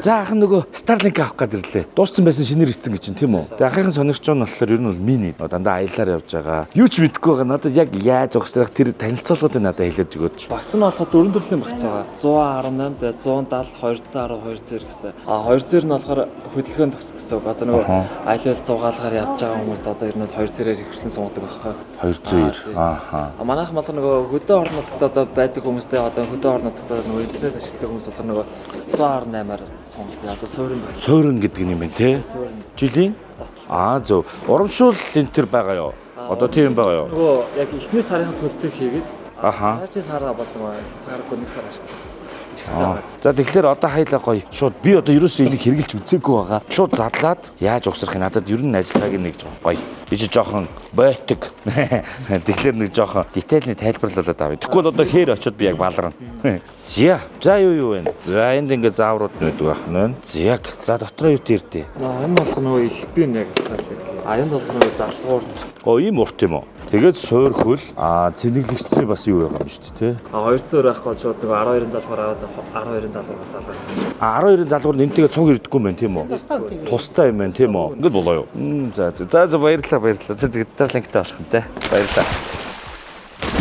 За ах нөгөө Starlink авах гээд ирлээ. Дууссан байсан шинээр ирсэн гэж чинь тийм үү? Тэгээ ахын сонирхч нь болохоор ер нь бол мини. Дандаа аялаар явж байгаа. Юу ч мэдэхгүй байгаа. Надад яг яаж угсрах тэр танилцуулгуудыг надад хэлээд өгөөч. Багц нь болохоор дөрвөн төрлийн багц байгаа. 118, 170, 210, 200 гэсэн. А 200 нь болохоор хөдөлгөөн төгс гэсэн үг. Одоо нөгөө аялал зугаалгаар явж байгаа хүмүүст одоо ер нь бол 200-ээр ихвчлэн суудаг байхгүй. 290. Ааха. А манайхан болохоор нөгөө хөдөө орон нутагт одоо байдаг хүмүүстэй одоо хөдөө орон нутагт нөгөө интернет ашигладаг хүмүүс болохоор нөгөө 118-аар сонголт. Одоо суурин багц. Суурин гэдэг юм байна те. Суурин. Жилийн Аа зөв. Урамшуул энэ төр байгаа юу? Одоо тийм байгаа юу? Нөгөө яг эхний сарын төлөлтийг хийгээд Аха. дараагийн сараа болдог хязгааргүй нэг сар ашиглах. Хэрэгтэй байгаа. За тэгэхээр одоо хайлаа гоё. Шууд би одоо ерөөсөө энийг хэрглэж үзээгүй байгаа. Шууд задлаад яаж угсрах юм надад ер нь ажиллагааг нэг жоохон гоё. Би чи жоохон бойтог. Тэгэхээр нэг жоохон детальны тайлбарлуулад авъя. Тэгэхгүй бол одоо хээр очиод би яг баларна. За. За юу юу вэ? За энд ингээ зааврууд нь байдаг байх нь байна. За яг. За дотроо юу тэрдээ? Аа энэ болох нөгөө элбэн яг Starlink. А энэ болох нөгөө залгуур. Оо ийм урт юм уу? Тэгээд суур хөл аа цэнэглэгчний бас юу байгаа юм шүү дээ, тэ? А 200 байхгүй бол шууд нөгөө 12-ын залгуур аваад 12-ын залгуураас салгаад авчихсан. А 12-ын залгуур нэмтэйгээ цуг ирдэггүй юм байна тийм үү? Тустай юм байна тийм үү? Ингээд болоо юу? За за за за, баярлалаа баярлалаа. Тэгээд Starlink-тай болох юм те. Баярлалаа.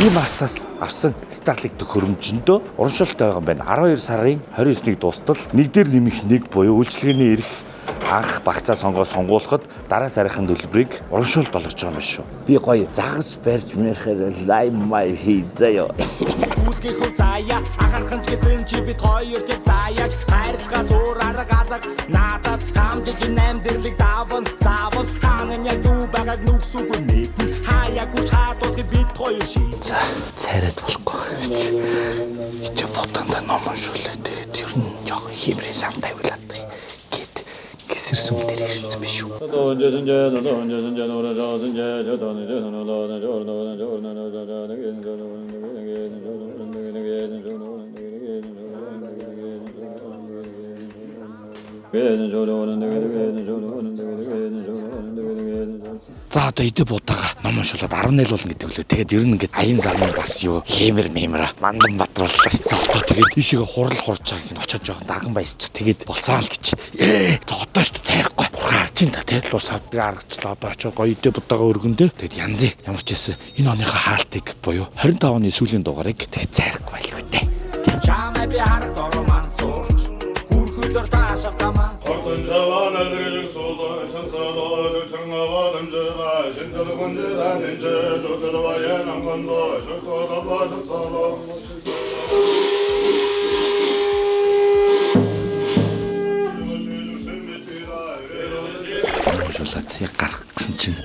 Ийм артаас авсан Starlink төхөөрөмжөндөө урамшуултай байгаа юм байна. 12 сарын 29-ний дуустал нэг дээр нэмэх нэг буюу үйлчилгээний эрх анх багцаа сонгоо сонгуулахад дараа сарынхын төлбөрийг урамшуулт олгож байгаа юм биш үү? Би гоё загас барьж мэрхээр лайм май хий заяа. Үүсгэх үл заяа анхаарах нь ч гэсэн чи бид хоёр тэг заяач хайрлахаас өөр арга алга надад хамжиж амьдралыг даван заавал хаана нь яг юу байгааг нүгсүгүй мэднэ хаяагүй хадуусыг бид хоёр ший За цайраад болохгүй байх гэж. Итэ ботанда ном уншуулаа. Тэгээд ер нь жоохон химрийн сан тавиулаад гээд гисэр сүм дээр ирсэн биш үү? За одоо идэ будаага ном уншуулад 18 болно гэдэг лөө. Тэгээд ер нь ингээд аян зам нь бас юу хэмэр мэмэр мандан бадрууллаа ш. За одоо тэгээд ийшээгээ хурал хурж байгааг нь очиод жоохон даган баясч тэгээд болсоо л гэж. Ээ за одоо шүү дээ цайрахгүй. Бурхан харж ин та тэгээд лус авдаг аргачлаа одоо очиод гоё идэ будаага өргөндөө. Тэгээд янзын ямар ч байсан энэ оныхоо хаалтыг буюу 25 оны сүүлийн дугаарыг тэгээд цайрахгүй байлгүй дээ. Чамай би харах дороо ман сурч хүрхөдөр таашаал таман Уншуулад яг гарах гэсэн чинь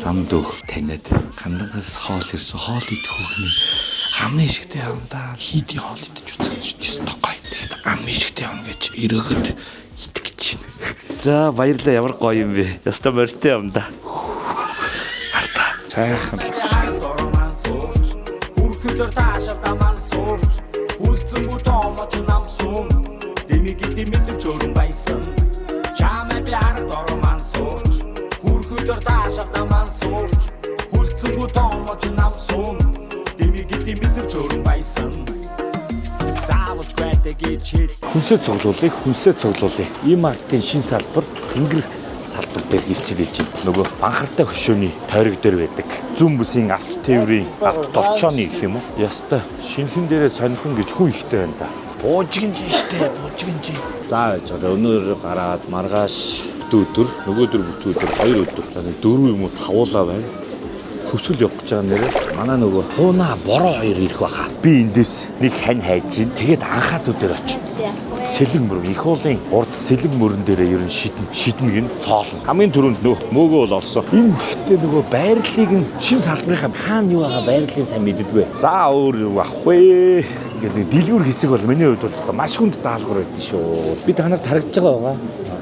лам дөөх таниад гандангаас хоол ирсэн хоол идэх хүүхний амны ишгтэй явна да хийдийн хоол идэж үзсэн шүү дээ ёстой гоё. Тэгэхэд амны ишгтэй явна гэж өрөөгд идэх гэж байна. За баярлалаа ямар гоё юм бэ. Ёстой морьтой юм да. Харта. Сайхан л. харах дороо ман сурч хүрхөдөр таашаал таман сурч үлдсэнгүү тоомоч нам сум дэмий дэмэлв чөрөн байсан чамай би харах дороо ман сурч хүрхөдөр таашаал таман сурч үлдсэнгүү тоомоч нам сум дэмий дэмэлв чөрөн байсан заавалж байдаг гэж хэл Хүнсээ цуглуулъя, хүнсээ цуглуулъя. Ийм артын шин салбар тэнгэр салбар дээр ирчээд иж байна. Нөгөө банхартай хөшөөний тойрог дээр байдаг. Зүүн бүсийн авто тээврийн авто товчооны гэх юм уу? Ястай шинхэн дээрээ сонирхон гэж хүн ихтэй байна да. Буужигэн жин штэ, буужигэн жин. За байж байгаа. Өнөөдөр гараад маргааш бүтэн өдөр, нөгөөдөр бүтэн өдөр, хоёр өдөр. За нэг дөрөв юм уу тавуулаа байна. Хөвсгөл явах гэж байгаа нэрээ. Манай нөгөө хуунаа бороо хоёр ирэх баха. Би эндээс нэг хань хайж ин. Тэгээд анхаадуу дээр очив. Сэлэг мөрөн их уулын урд сэлэг мөрөн дээрээ ер нь шидэн шидэн гин цоолно. Хамгийн түрүүнд нөө мөөгөө бол олсон. Энэ гэхдээ нөгөө байрлалыг нь шин салбарынхаа хаана юу байгаа байрлалыг сайн мэддэггүй. За өөр юу авах вэ? Ингээд нэг дэлгүүр хэсэг бол миний хувьд бол өстой маш хүнд даалгавар байдсан шүү. Би та нарт харагдаж байгаа байгаа.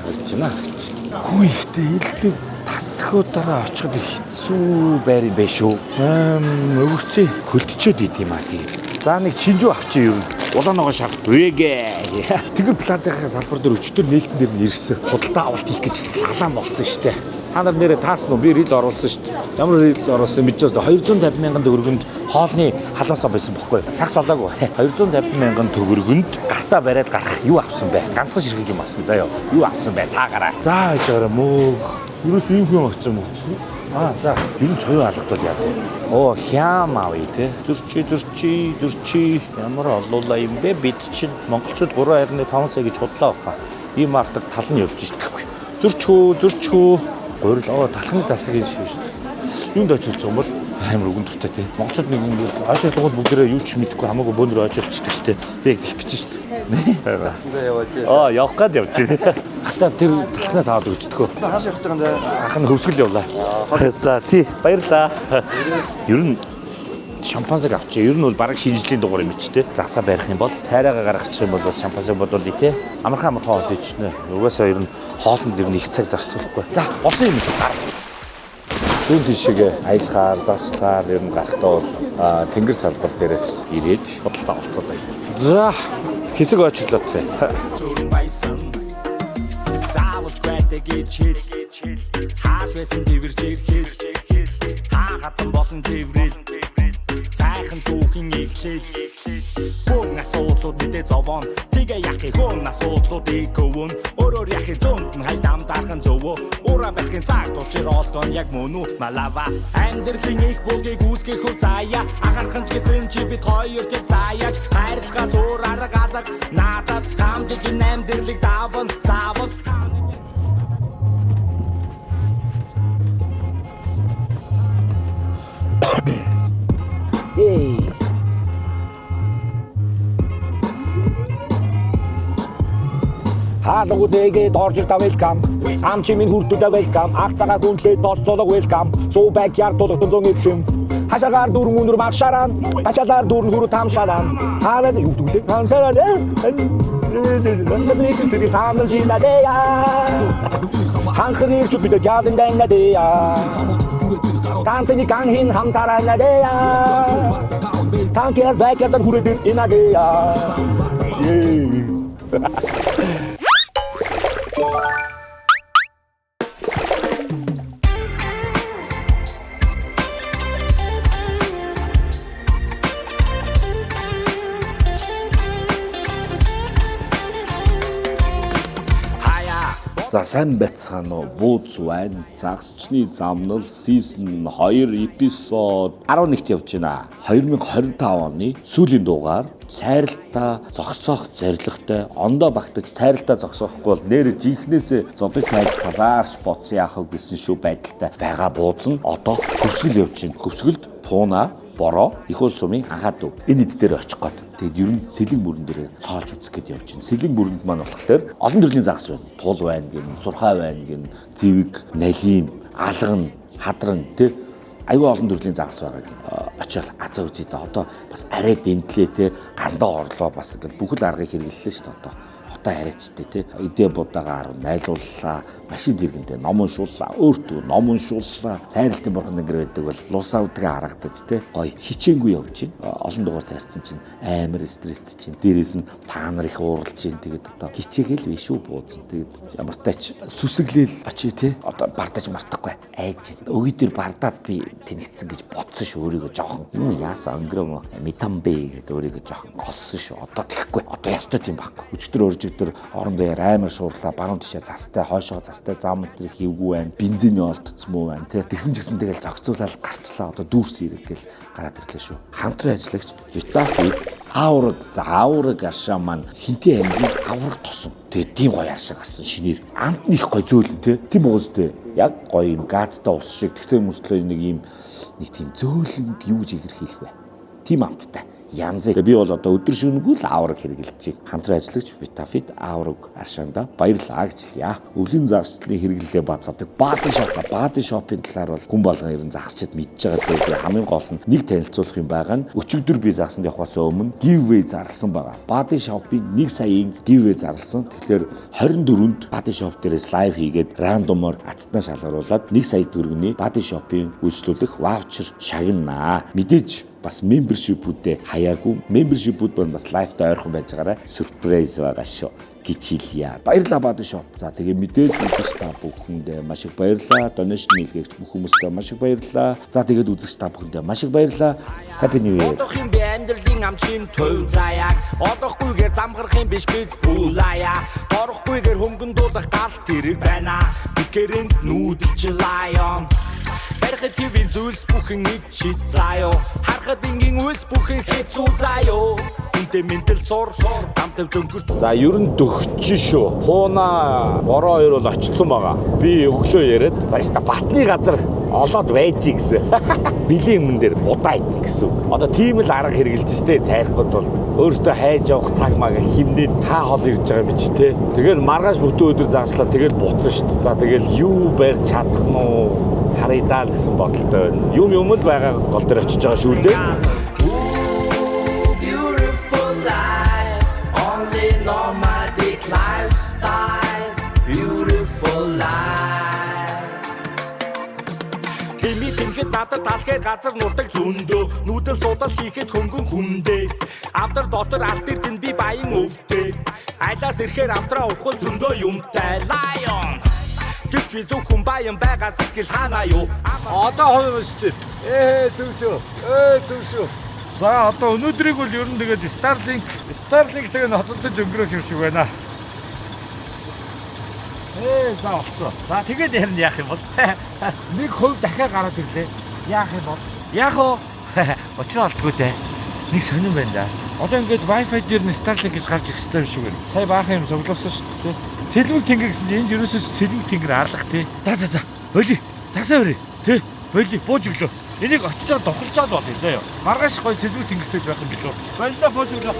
Харагдаж байна харагдаж байна. Хүү ихтэй элдв тасхөө дараа очиход их хэцүү байр юм байна шүү. Өвөрцөө хөлдчөөд идэм юм а тийм. За нэг чинжүү авчи ер нь. Улаан ногоон шар. Үегэ. Тэгэр плазынхаа салбар дээр өчтөр нээлтэн дээр нь ирсэн. Худалдаа авалт хийх гэж лалаан болсон штэ. Та нар нэрээ таасан уу? Би reel оруулсан шүү дээ. Ямар reel оруулсан мэдчихсэн. 250 мянган төгрөгөнд хоолны халуун байсан бохгүй. Сагс олоогүй. 250 мянган төгрөгөнд гартаа бариад гарах юу авсан бэ? Ганцхан ширхэг юм авсан. Заяа. Юу авсан бэ? Та гараа. За байж байгаараа мөөх. Ерөөс юм юм авсан мөн. Аа за, ер нь цоён алгадвал яа вэ? Оо, хям авъя те. Зөрчи, зөрчи, зөрчи. Ямар олуулаа юм бэ? Бид чинь монголчууд 3.5 сая гэж худлаа баха. Ийм артаг тал нь явж шít гэхгүй. Зөрчхөө, зөрчхөө. Гурил оо талхны тасаг гэж шүү дээ. Юунд очилж байгаа юм бол амар үгэн дуртай те. Монголчууд нэг юм очирлогод бүгдээрээ юу ч мэдэхгүй хамаагүй бөөнөр очилчдаг штэ. Би яг тэгэх гэж штэ. Засандаа яваач. Аа, явах гад явж байна. Хата тэр талхнаас аваад өгчдөхөө. Хааш явах гэж байгаа юм да? Ах нь хөвсгөл явлаа. За тий, баярлаа. Ер нь шампансыг авчээ. Ер нь бол бараг шинжлийн дугаар юм чи те. Загсаа барих юм бол цайраагаа гаргачих юм бол бас шампансыг бодвол тий. Амархан амархан хоол ичнэ. Угаасаа ер нь хоолнд ер нь их цаг зарцуулахгүй. За, болсон юм гар. Зүүн тишээ аялахаар, заслахаар ер нь гарахдаа бол тэнгэр салбар дээрээс ирээд худалдаа олцоод байна. За, хэсэг очрлоо тий. Чөрөн байсан заавалж байдаг гэж хэл хааш байсан тэрвэрч ирэхэл хаа хатан болон тэрвэрэл сайхан түүхэн эхлэл бүх асуудлууд мэдээ зовоон тэгээ яхи хүн асуудлуудыг өвөн өөрөөр яхи зүүнд нь хальт амдархан зөвөө ураа барихын цаг тучир олдон яг мөн үү малава амьдралын их булгийг үүсгэх үү заяа анхаарах ч гэсэн чи бид хоёр тэг заяач хайрлахаас өөр арга алга надад хамжиж энэ амьдралыг даван заавал Хаалгуудээгээ дорж ирдэ welcome. Амчи минь хүртүүдэ welcome. Ах цагаа хүнлээ дос цолог welcome. Суу backyard тулгтан зон ирэхэм. Хашаагаар дүүрэн үнэр маршааран. Тачаалаар дүүрэн хүрүү тамшааран. Хаалаад юу гэдэг лээ? Тамшааран. Ханхрын ирчүүд бид жаалын дайнадээ. Танцны ганхин хамтаранадээ. Танкер backyard хүрээд ир инадээ. Хаяа За сайн байцгаана уу? Бууз байна. Загасчны замнал season 2 эпизод 11-т явж байна. 2025 оны сүүлийн дугаар цайралтаа зогсоох зорилготой ондоо багтаж цайралтаа зогсоохгүй бол нэр жинхнээсээ зодыг тайлж талаарч бодсон яах вэ гэсэн шүү байдалтай байгаа бууз нь одоо хөвсгөл явж байна. Хөвсгөлд Пуна, Бороо, Их уул сумын анхаад дүү. Энэ эд дээр очих гээд. Тэгээд ер нь сэлэн бүрэн дээр цоолж үзэх гээд явж байна. Сэлэн бүрэнд маань болохоор олон төрлийн загас байна. Тул байна гин, сурхай байна гин, зэвэг, налим, алган, хадран тэ айгүй олон төрлийн загас байгаа гин. Очиод азаа үзье дээ. Одоо бас арай дэнтлээ тэ гандаа орлоо бас гэл бүхэл аргыг хэрэглэлээ шүү дээ одоо. Одоо арайчтай тий эдээ будагаар найлууллаа, машин дэргэндээ ном уншууллаа, өөртөө ном уншууллаа. Цайралтын бурхан ингэр байдаг бол лус авдгаа харагдаж тий гоё хичээнгүй явж байна. Олон дугаар цайрцсан чинь амар стресс чинь дээрээс нь та нар их ууралж чинь тэгээд одоо хичээгээл биш үү бууз. Тэгээд ямар тач сүсэглээл очие тий одоо бардаж мартахгүй айж байна. Өгий дээр бардаад би тэнэгцсэн гэж бодсон шүү өөрийгөө жоохон. Юм яасан өнгөрөө метамбэ гэдэг өөрийгөө жоохон олсон шүү. Одоо тэхгүй. Одоо ястай тийм байхгүй. Өчтөр өржигдөр орон даяар амар шуурлаа. Баруун тишээ застай, хойшоо застай зам өдрийг хийвгүй байна. Бензиний олдцсон муу байна тий. Тэгсэн ч гэсэн тэгэл зохицуулаад гарчлаа. Одоо дүүрс ирэх гэл гараад ирлээ шүү. Хамтран ажиллагч Витафи Аураг, за аураг аршаа маань Хинтээ аймгийн авраг тосон. Тэгээд тийм гоё аршаа гарсан шинээр. Амт нь их гоё зөөлөн тий. Тийм уус тий. Яг гоё юм газтай ус шиг. Тэгтээ мөртлөө нэг юм нэг тийм зөөлөн юу гэж илэрхийлэх вэ? Тийм амттай. Янз. Би бол одоо өдөр шөнөгүй л авраг хэрэглэж байна. Хамтран ажиллагч Vitafit авраг аршаанда баярлалаа гэж хэлье. Өвлийн загасчлалын хэрэглэлээ бацаадаг Body Shop. Body Shop-ын талаар бол хүн болгон ер нь загасчид мэдж байгаа дээ. Хамгийн гол нь нэг танилцуулах юм байгаа нь өчигдөр би загасанд явахаас өмнө giveaway зарласан байгаа. Body Shop-ын 1 саяын giveaway зарласан. Тэгэхээр 24-нд Body Shop дээрээс live хийгээд рандомоор ацтнаа шалгаруулад 1 сая төгрөгийн Body Shop-ын үйлчлүүлэх ваучер шагнаа. Мэдээж Бас membership-үүдээ хаяагүй. Membership-үүд маань бас live-тай ойрхон байж байгаарай. Surprise байгаа шүү гэж хэлье. Баярлалаа Body Shop. За тэгээ мэдээж үзэгч та бүхэндээ маш их баярлалаа. Donation нийлгээгч бүх хүмүүстээ маш их баярлалаа. За тэгээд үзэгч та бүхэндээ маш их баярлалаа. Happy New Year. Бодох юм би амьдралын амчин төв заяаг. Олохгүйгээр замгарах юм биш биз бүлая. Торохгүйгээр хөнгөн дуулах гал тэрэг байна. Гэрэнд нүүдэлч lion. Барихад твийн зүйлс бүхэн ид шид заяо. Харахад энгийн үйлс бүхэн хэцүү заяо. Үнтэй мэнтэл сур зам тавьж өнгөрт. За ер нь дөгч шүү. Пууна бороо хоёр бол очсон байгаа. Би өглөө яриад за яста батны газар олоод байж гэсэн. Билийн өмнө дээр удаа идэх гэсэн үг. Одоо тийм л арга хэрэгжилж штэ цайрахгүй тул өөртөө хайж явах цаг маг химнээд та хол ирж байгаа юм чи те. Тэгэл маргааш бүтэн өдөр заашлаа тэгэл буцсан штэ. За тэгэл юу барьж чадах нь уу харъя даа л гэсэн бодолтой байна. Юм юм л байгаа гол дээр очиж байгаа шүү дээ. Beautiful life, only nomadic lifestyle. Beautiful life. Тэмээ тэмхэд надад талхаар газар нутаг зөндөө. Нүдэл судал хийхэд хөнгөн хүндээ. Авдар дотор алт эрдэн би баян өвдөө. Айлаас ирэхээр авдраа ухал зөндөө юмтай. Lion. Гэвч би зөвхөн баян байгаа сэтгэл ханаа юу? Одоо хоёр уншиж байна. Ээ зөв шүү. Ээ зөв шүү. За одоо өнөөдрийг бол ер нь тэгээд Starlink тэгээд ноцолдож өнгөрөх юм шиг байна. Ээ за болсон. За тэгээд ярина яах юм бол? 1% дахиад гараад ирлээ. Яах юм бол? Яах вэ? Учраа олдгүй дээ. Нэг сонирн байна да. Одоо ингээд Wi-Fi дээр нь Starlink гэж гарч ирэх хэрэгтэй юм шиг байна. Сая баахан юм цуглуулсан шүү дээ. Сэлмэг тэнгэр гэсэн чинь энд ерөөсөө сэлмэг тэнгэр арлах тий. За за за. Боли. Загсаа өрөө. Тий. Боли бууж өглөө. Энийг очиж байгаа духалж чад болъё заяа. Маргааш гоё сэлмэг тэнгэртэй байх юм билүү. Боллоо бууж өглөө.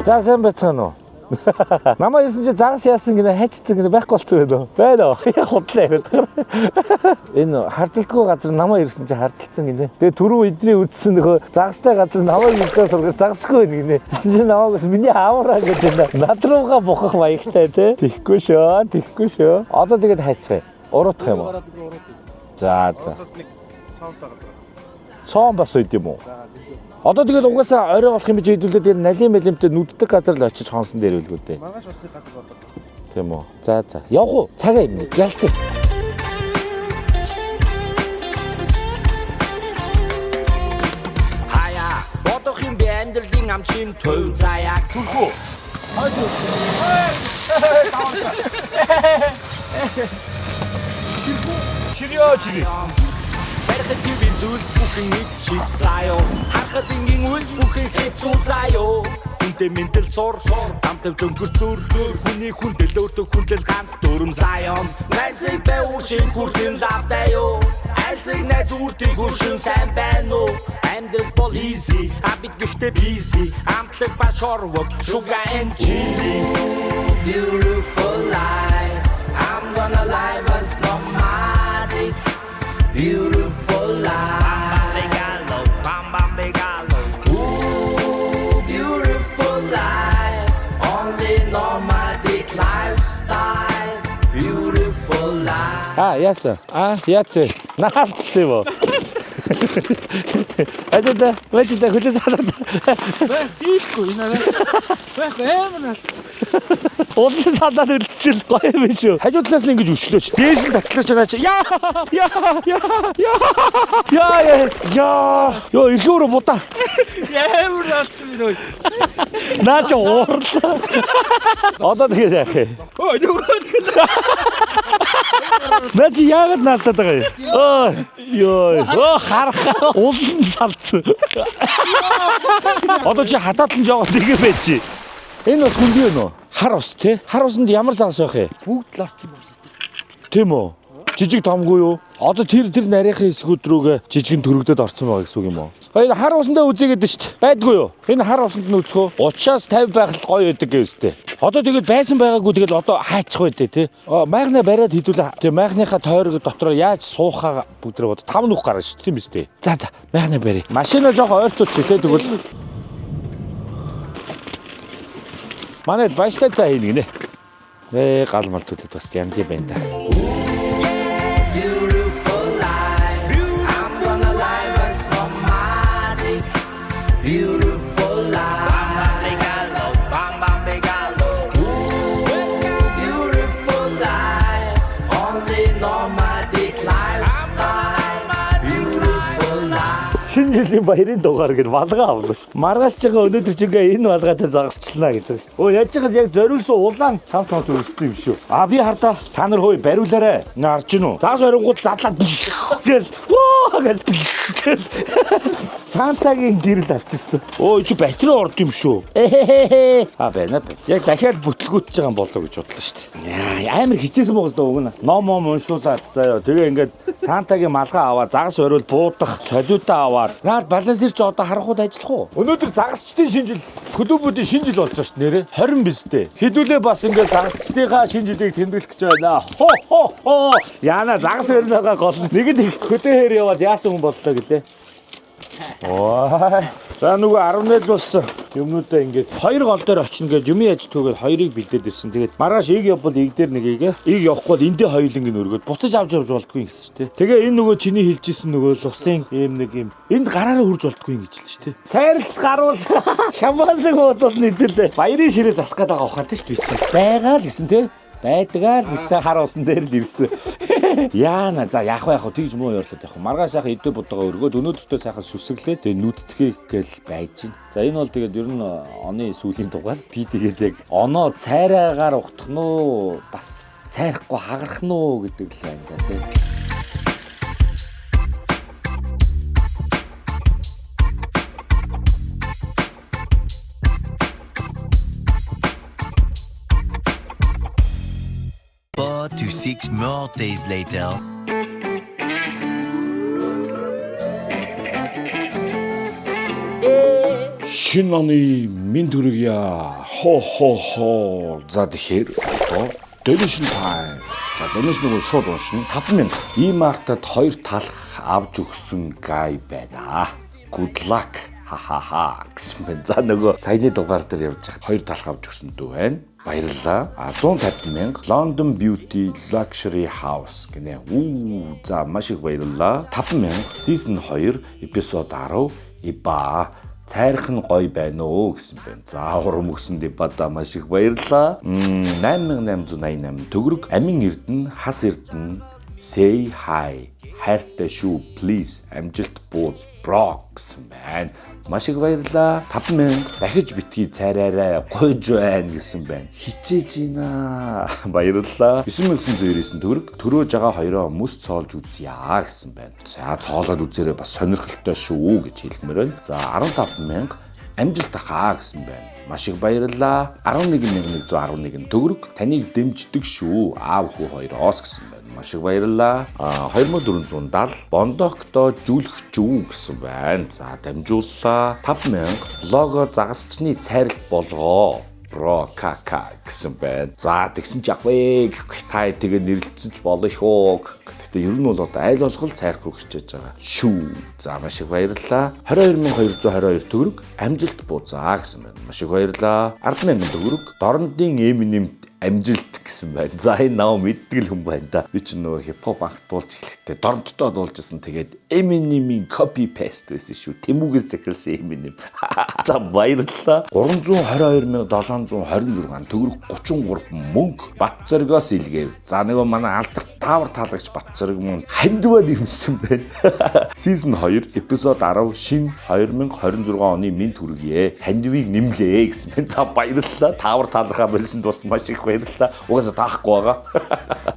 За сайн байцгаана уу? Намаа ирсэн чи загас яасан гинэ хайчсан гинэ байхгүй болцсон байна уу? Байна уу? Яг худлаа яриад байгаа. Энэ харцалтгүй газар намаа ирсэн чи харцалтсан гинэ. Тэгээ түрүү эдний үдсэн нөхөө загастай газар намаа ирж байгаа сургаар загасгүй байна гинэ. Тэгсэн чи намааг бас миний аавраа гэдэг нэ. Над руугаа бухах маягтай те. Тэхгүй шүү, тэхгүй шүү. Одоо тэгээд хайцгаая. Уруутах юм уу? За за. Цоон бас үйд юм уу? Одоо тэгэл угаасаа орой болох юм биш хэдүүлээ тэр налим малимтай нүддэг газар л очиж хонсон дээр үлгүү дээ. Маргааш бас нэг газар бодод. Тийм үү. За за. Явах уу? Цагаа юм нэг. Ялцээ. Хаяа бодох юм би амьдралын амчин төв заяаг. Чирьё чирьё. Барихад твийн зүйлс бүхэн ид шид заяо. Харахад энгийн үйлс бүхэн хэцүү заяо. Үнтэй мэнтэл сур зам тавьж өнгөр зүр хүний хүндэл өөртөө хүндлэл ганц дүрм заяон. Найсыг бай уршин хүртэн лавтай юу. Айсыг найз үртийг хөршин сайн байна уу? Амьдрал бол easy, а бид гэхдээ busy. Амтлаг ба шорвог, sugar and chili. Beautiful life, I'm gonna live as nomadic. Beautiful life. Bam bam begalo. Ooh, beautiful life. Only nomadic lifestyle. Beautiful life. А яасан? А яац? Наалцсан юм уу? Ажида, важида хүлээж аваад. Дийлэхгүй энэ арай. Байхгүй амар наалцсан. Улан салаад үлдчихэл гоё юм биш үү? Хажуу талаас нь ингэж өшлөөч. Дээш нь татлаач байгаа чи. Яа! Яа! Яа! Яа! Яа! Яа! Йоо, эрхээ өрөө будаа. Амар наалцсан би нөө. Наа чи уурлаа. Одоо тэгээд яах юм? Өө нөгөө Наа чи яагаад наалтаад байгаа юм? Өө ёо. Өө харах улан салцсан. Одоо чи хатаатан жоо тэгээ байж чи. Энэ бас хүндий юу нөө? Хар ус те? Хар усанд ямар загас байх юм? Бүгд л орсон юм байна. Тийм үү? Жижиг томгүй юу? Одоо тэр нарийнхын хэсгүүд рүүгээ жижигэн төрөгдөд орсон байгаа гэсэн үг юм уу? Энэ хар усандаа үзээгээд шүү дээ. Байдгүй юу? Энэ хар усанд нь үзэх үү? 30-аас 50 байх л гоё байдаг гэвстэй. Одоо тэгээд байсан байгаагүй тэгэл одоо хаачих бай дээ тий. Майхнаа бариад хідүүлээ. Тэгээ майхныхаа тойрог дотроо яаж суухаа бүгдрээ бод. 5 нүх гарна шүү дээ тийм биз дээ. За за майхнаа барь. Машина жоох ойртуулчих тий тэгвэл. Манайд баяжтай цай хийнэ гинэ. Гал мал төлөд бас янз юм байна да. Beautiful life. I'm gonna live as nomadic. Beautiful life. Bam bam begalo, bam bam begalo. Beautiful life. Only nomadic lifestyle. Beautiful life. Шинэ жилийн баярын дугаар гэж малгай авлаа шүү дээ. Маргааш чигээ өнөөдөр чигээ энэ малгайтай загасчлаа гэж байна шүү дээ. Өө яаж чигээ яг зориулсан улаан цам цам өрссөн юм шүү. А би хардаа та нар хөөе бариулаарэ. Нэ харж гин үү? Загас барингууд задлаад гэл воо гэл гэл Сантагийн гэрэл авчирсан. Өө чи батарей орд юм шүү. Эхэ. А байна байна. Яг дахиад бүтлгүүтж байгаа юм болоо гэж бодлоо шүү дээ. Яа, амар хичээсэн байгаас даа уг нь. Ном ном уншуулаад заяа. Тэгээ ингээд Сантагийн малгай аваад загас бариул буудах, солиудаа аваад. Наад балансер чи одоо харахууд ажиллах уу? Өнөөдөр загасчдын шинэ жил, клубүүдийн шинэ жил болж байгаа шүү дээ нэрээ. 20 биз дээ. Хэдүүлээ бас ингээд загасчдынхаа шинэ жилийг тэмдэглэх гэж байна. Хо хо хо. Яна загас бариулгаа гол нь. Нэг л их хөдөөхээр яваад яасан хүн боллоо гэлээ. Ой. За нөгөө 11 бас юмнуудаа ингээд хоёр гол дээр очино гээд юм яаж түүгээд хоёрыг бэлдээд ирсэн. Тэгээд маргааш ийг явбал ийг дээр нэгийг ийг явахгүй бол эндээ хоёуланг нь өргөөд буцаж авч явж болдгүй юм гэсэн чи тээ. Тэгээ энэ нөгөө чиний хэлжсэн нөгөө л усын ийм нэг юм энд гараараа хурж болдгүй юм гэж л чи тээ. Цайралт гаруул шампансын уудул нийтэлээ. Баярын ширээ засах гээд байгаа ухаантай шүү дээ би чи. Байгаа л гэсэн тээ. Байдгаа л гэсэн хар усан дээр л ирсэн. Яана за яах вэ яах вэ тэгж муу ойрлоод яах вэ. Маргааш сайхан идэ будгаа өргөөд өнөөдөртөө сайхан сүсгэлээ. Тэгээ нүдцгээ гээл байж гин. За энэ бол тэгээд ер нь оны сүүлийн дугаар. Би тэгээд яг оноо цайраагаар ухтах нь уу бас цайрахгүй хагарах нь уу гэдэг л байна да тий. Four to six more days later. Шинэ оны минь төрөг яа. Хо хо хо. За тэгэхээр одоо donation time. За donation нөгөө шууд уншина. 5000. E-Mart-ад хоёр талх авч өгсөн гай байна. Good luck. Ха ха ха гэсэн байна. За нөгөө саяны дугаар дээр явж байхад хоёр талх авч өгсөн дүү байна. Баярлалаа. А 150,000 London Beauty Luxury House гинэ. Үү за маш их баярлалаа. 50,000 Season 2 episode 10 Иба цайрах нь гоё байна уу гэсэн байна. За урам өгсөн дебата маш их баярлалаа. 8888 төгрөг амин эрдэнэ хас эрдэнэ say hi хайртай шүү please амжилт бууз bro гэсэн байна. Маш их баярлалаа. 5000 дахиж битгий цайраарай гуйж байна гэсэн байна. Хичээж гинэ. Баярлалаа. 9999 төгрөг төрөөж байгаа хоёроо мөс цоолж үзье гэсэн байна. За цоолоод үзээрэй бас сонирхолтой шүү гэж хэлмээр байна. За 15000 амжилт ахаа гэсэн байна. Маш их баярлалаа. 11111 төгрөг таныг дэмждэг шүү. Аав хүү хоёроос гэсэн байна. Маш их баярлалаа. 2470 Бондогтой жүлэх жү гэсэн байна. За дамжууллаа. 5000 лого загасчны цайралт болгоо. Бро кака гэсэн байна. За тэгсэн ч яг вэ гэхгүй та тэгээ нэрлэлсэн ч болно шүү. Гэхдээ ер нь бол одоо айл болох л цайрахгүй хичээж байгаа шүү. За маш их баярлалаа. 22222 төгрөг амжилт буузаа гэсэн байна. Маш их баярлалаа. 100000 төгрөг Дорнодын Эминемт амжилт гэсэн байна. За энэ нав мэддэг л хүн байна да. Би чинь нөгөө хипхоп анх дуулж эхлэхдээ Дорнодтой дуулж исэн. Тэгээд Eminem-ийн copy paste байсан шүү. Тэмүүгээс захиалсан Eminem. За баярлалаа. 322726 төгрөг 33 мөнгө Батцоргоос илгээв. За нөгөө манай алдарт таавар таалагч Батцорг мөн хандиваа нэмсэн байна. Season 2 episode 10 шин 2026 оны минь төргийе. Хандивыг нэмлээ гэсэн байна. За баярлалаа. Таавар таалахаа болсон тус маш их баярлалаа. Угаасаа таахгүй байгаа.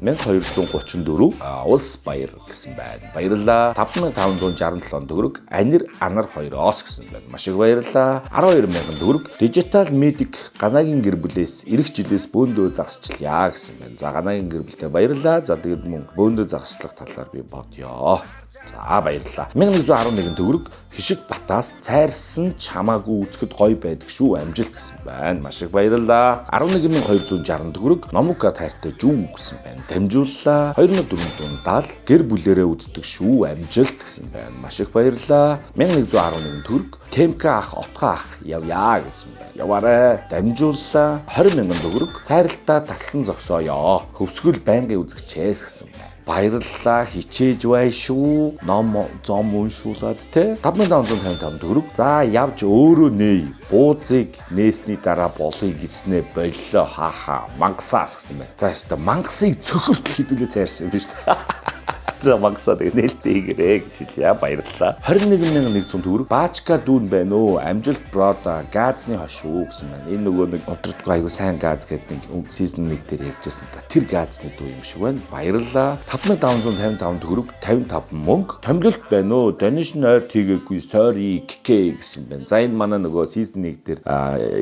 1234 улс баяр гэсэн байна. Баярлалаа. 5567 төгрөг анир анар хоёроос гэсэн байна. Маш их баярлалаа. 12000 төгрөг Digital Medic Ганагийн гэр бүлээс эх жилээс бөөндөө загасчлаа гэсэн байна. За Ганагийн гэр бүлтэй баярлалаа. За тэгээд мөн бөөндөө загасчлах талаар би бодъё. За, баярлалаа. 1111 төгрөг хишиг батаас цайрсан ч хамаагүй үзэхэд гоё байдаг шүү, амжилт гэсэн байна. Маш их баярлалаа. 11260 төгрөг Номука тайртай жүү гэсэн байна. Дамжууллаа. 2470 гэр бүлэрээ үздэг шүү, амжилт гэсэн байна. Маш их баярлалаа. 1111 төгрөг Темка ах, Отгоо ах явъя гэсэн байна. Яваарай. Дамжууллаа. 20 мянган төгрөг цайралтаа тассан зогсооё. Хөвсгөл байнгын үзэгчээс гэсэн байна. Баярлалаа, хичээж бай шүү. Ном зом уншуулад те. 5555 төгрөг. За, явж өөрөө нээ. Буузыг нээсний дараа болъё гэснээ боллоо. Ха ха. Мангасаас гэсэн байна. За, ёстой мангасыг цөхөртөл хэдүүлээ цайрсан юм биш үү? За, мангасаа тэгээ нээлттэй хийгэрээ гэж хэлье. Баярлалаа. 21100 төгрөг. Баачка дүүн байна уу? Амжилт brother, газны хошуу гэсэн байна. Энэ нөгөө нэг өдрөдгөө айгу сайн газ гэдэг нэг season 1 дээр ярьжсэн та. Тэр газны дүү юм шиг байна. Баярлалаа. 5555 төгрөг 55 мөнгө. Томилолт байна уу? Donation ойр тийгээгүй. Sorry KK гэсэн байна. За, энэ манай нөгөө season 1 дээр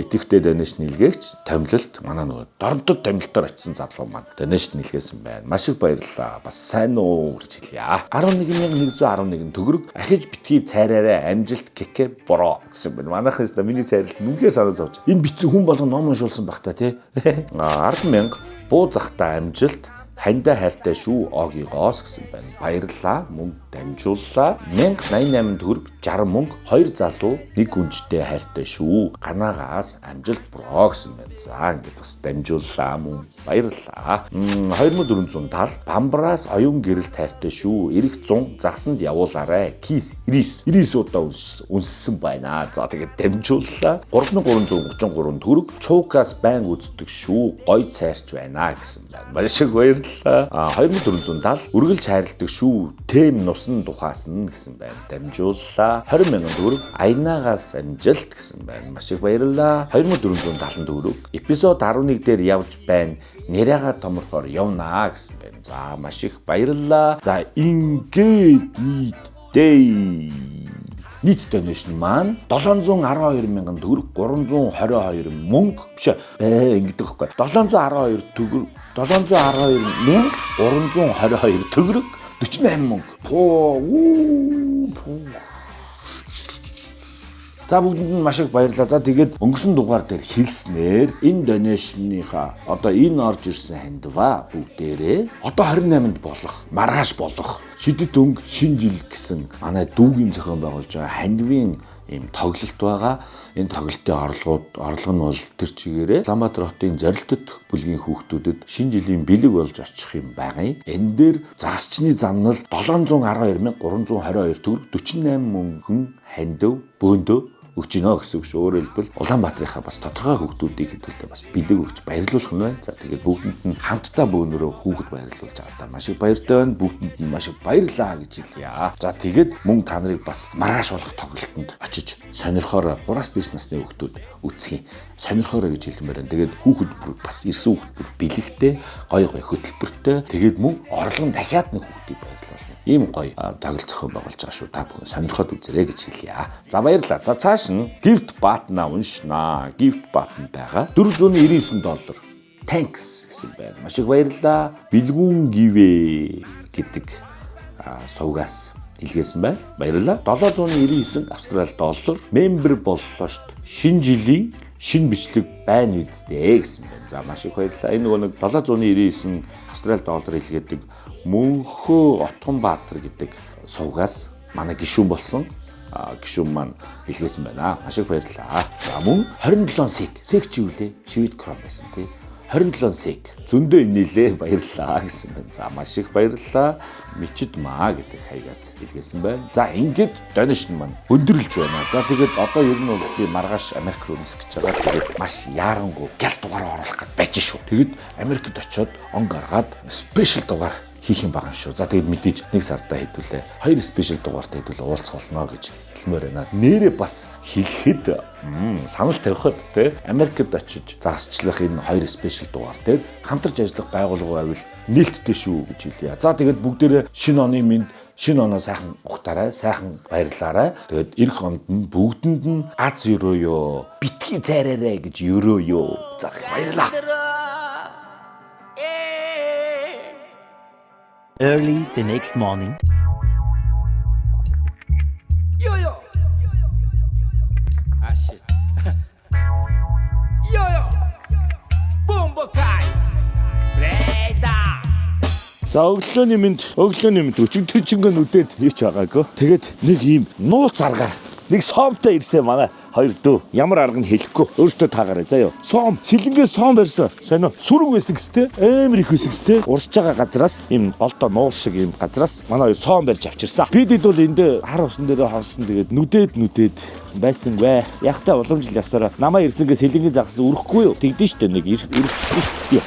идэвхтэй donation илгээгч томилолт, манай нөгөө Доронтод томилолтоор очисон залуу маань donation илгээсэн байна. Маш их баярлалаа. Бас сайн уу гэж хэлье. 11111 төгрөг ахиж битгий цайраарай, амжилт KK bro гэсэн байна. Манайхан өстө миний цайралт үнэхээр санаа зовж. Энэ битсэн хүн болгон ном уншуулсан байх та, тий. 100000 буу захта амжилт, хандаа хайртай шүү Огигоос гэсэн байна. Баярлалаа. Мөнгө дамжууллаа. 1088 төгрөг 60 мөнгө, хоёр залуу нэг гүнжтэй хайртай шүү. Ганаагаас амжилт bro гэсэн байна. За, ингээд бас дамжууллаа мөн. Баярлалаа. 2470 Бамбраас оюун гэрэлт хайртай шүү. Ирэх 100 загсанд явуулаарай. Кис 99 99 удаа үнссэн байна. За, тэгээд дамжууллаа. 3333 төгрөг Чуукаас байн үздэг шүү. Гой цайрч байна гэсэн байна. Маш их баярлалаа. А 2470 үргэлж хайрладаг шүү. Тэм нусан тухаас нь гэсэн байна. Дамжууллаа. 20 мянган төгрөг Аянаагаас амжилт гэсэн байна. Маш их баярлалаа. 2470 төгрөг episode 11 дээр явж байна. Нэрээга томорхоор явнаа гэсэн байна. За, маш их баярлалаа. За, ингээд нийтдээ нийт donation маань 712 мянган төгрөг 322 мөнгө биш ээ, ингэдэг байхгүй, 712 төгрөг, 712 мянга 322 төгрөг 48 мөнгө. Пуу пуу. За, бүгдэнд нь маш их баярлалаа. За, тэгээд өнгөрсөн дугаар дээр хэлснээр энэ donation-ийнхаа одоо энэ орж ирсэн хандваа бүгдээрээ одоо 28-нд болох, маргааш болох шидэт өнгө шинэ жил гэсэн манай дүүгийн зохион байгуулж байгаа хандвын ийм тоглолт байгаа. Энэ тоглолтын орлого нь бол тэр чигээрээ Улаанбаатар хотын зорилтод бүлгийн хүүхдүүдэд шинэ жилийн бэлэг болж очих юм байгаа юм. Энэ дээр загасчны замнал 712 322 төгрөг 48 мөнгөн хандив бөөндөө өгч гинэ гэсэн үг шүү. Өөрөөр хэлбэл, Улаанбаатарынхаа бас тодорхой хүүхдүүдийг хэдүүлээ бас бэлэг өгч баярлуулах нь байна. За, тэгээд бүгдэнд нь хамтдаа бөөнөрөө хүүхэд баярлуулж байгаа даа. Маш их баяртай байна. Бүгдэнд нь маш их баярлаа гэж хэлье. За, тэгээд мөн та нарыг бас маргааш болох тоглолтод очиж сонирхоор, 3-аас дээш насны хүүхдүүд үзэх юм. Сонирхоорой гэж хэлмээр байна. Тэгээд хүүхэд бүр бас ирсэн хүүхэд бүр бэлэгтэй, гоё гоё хөтөлбөртэй. Тэгээд мөн орлого нь дахиад нэг хүүхдийг баярлуулна. Ийм гоё тоглолт зохион байгуулж байгаа шүү. Та бүхэн сонирхоод үзээрэй гэж хэлье. За, баярлалаа. За, цааш нь gift button-а уншнаа. Gift button байгаа. 499 доллар. Thanks гэсэн байна. Маш их баярлалаа. Бэлгүүн гивэ гэдэг сувгаас илгээсэн байна. Баярлалаа. 799 австрали доллар member боллоо шүү дээ. Шинэ жилийн шинэ бичлэг байна үсттэй гэсэн байна. За, маш их баярлалаа. Энэ нөгөө нэг 799 австрали доллар илгээдэг Мөнхөө Отгонбаатар гэдэг сувгаас манай гишүүн болсон гишүүн маань илгээсэн байна. Маш их баярлалаа. За, мөн 27 SEK. SEK чи юу лээ? Швед крон байсан, тий. 27 SEK. Зөндөө инээлээ, баярлалаа гэсэн байна. За, маш их баярлалаа. Мичид маа гэдэг хаягаас илгээсэн байна. За, ингээд donation маань өндөрлөж байна. За, тэгээд одоо ер нь бол би маргааш Америк руу нисэх гэж байгаа. Тэгээд маш яарангуй гяс дугаар оруулах гэж байж шүү. Тэгээд Америкт очиод он гаргаад special дугаар хийх юм байгаа юм шүү. За, тэгээд мэдээж нэг сардаа хэдүүлээ. Хоёр special дугаартай хэдүүлээ уулзах болно гэж хэлмээр байна. Нэрээ бас хэлэхэд санал тавихад, те, Америкт очиж загасчлах энэ хоёр special дугаар дээр хамтарч ажиллах байгууллага байвал нээлттэй шүү гэж хэлье. За, тэгээд бүгдээрээ шинэ оны мэнд, шинэ оноо сайхан ухтаарай, сайхан баярлаарай. Тэгээд ирэх онд нь бүгдэнд нь аз өрөөё. Битгий цайраарай гэж өрөөё. За, баярлалаа. Early the next morning. Yo yo. Bumbo kai. Breda. За, өглөөний мэнд, өглөөний мэнд. Өчигдөр чингэн нүдээд хийч байгаагүй. Тэгээд нэг ийм нууц аргаар нэг соомтой ирсэн манай хоёр дүү. Ямар арга нь хэлэхгүй. Өөртөө таагаарай заяа. Соом, сэлэнгээ соом барьсан. Сонио сүрэг байсан гэстэй. Амар их байсан гэстэй. Урсж байгаа газраас, ийм голдоо нуур шиг ийм газраас манай хоёр соом барьж авчирсан. Бид хэд бол энд хар усан дээр хонсон, тэгээд нүдээд нүдээд байсангүй. Яхтай уламжлал ясаараа намаа ирсэнгээ сэлэнгийн загас өрөхгүй юу? Тэгдэн штэ, нэг өрөвчдөн штэ.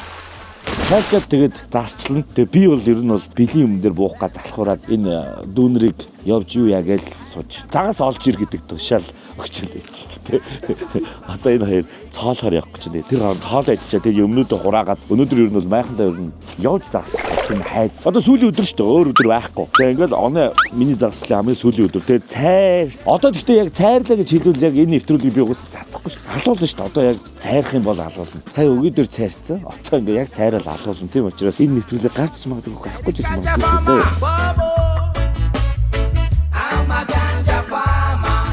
Тайлчаад тэгээд засчлана. Тэгээ би бол ер нь бол бэлгийн юм дээр буух га залхуураад энэ дүүнрийг явж юу яа гээл сууж. Загас олж ир гэдэг тушаал өгч л байж шүү дээ. Одоо энэ хоёр цоолохоор явах гэж байна. Тэр хооронд хоол идчихээ, тэгээд өмнөдөө хураагаад өнөөдөр ер нь бол майхандаа ер нь явж загас юм хайд. Одоо сүүлийн өдөр шүү дээ. Өөр өдөр байхгүй. Тэгээ ингээл оноо миний загаслын хамгийн сүүлийн өдөр. Тэгээ цайр. Одоо гэхдээ яг цайрлаа гэж хэлвэл яг энэ нэвтрүүлгийг би угсаа цацахгүй шүү дээ. Алуулна шүү дээ. Одоо яг цайрах юм бол алуулна. Сая өгөө дээр цайрцсан. Одоо ингээ яг цайрал алуулна. Тийм учраас энэ нэвтрүүлгийг гарч магадгүй, гарахгүй ч гэж магадгүй шүү дээ. Farmer. I'm a ganja farmer.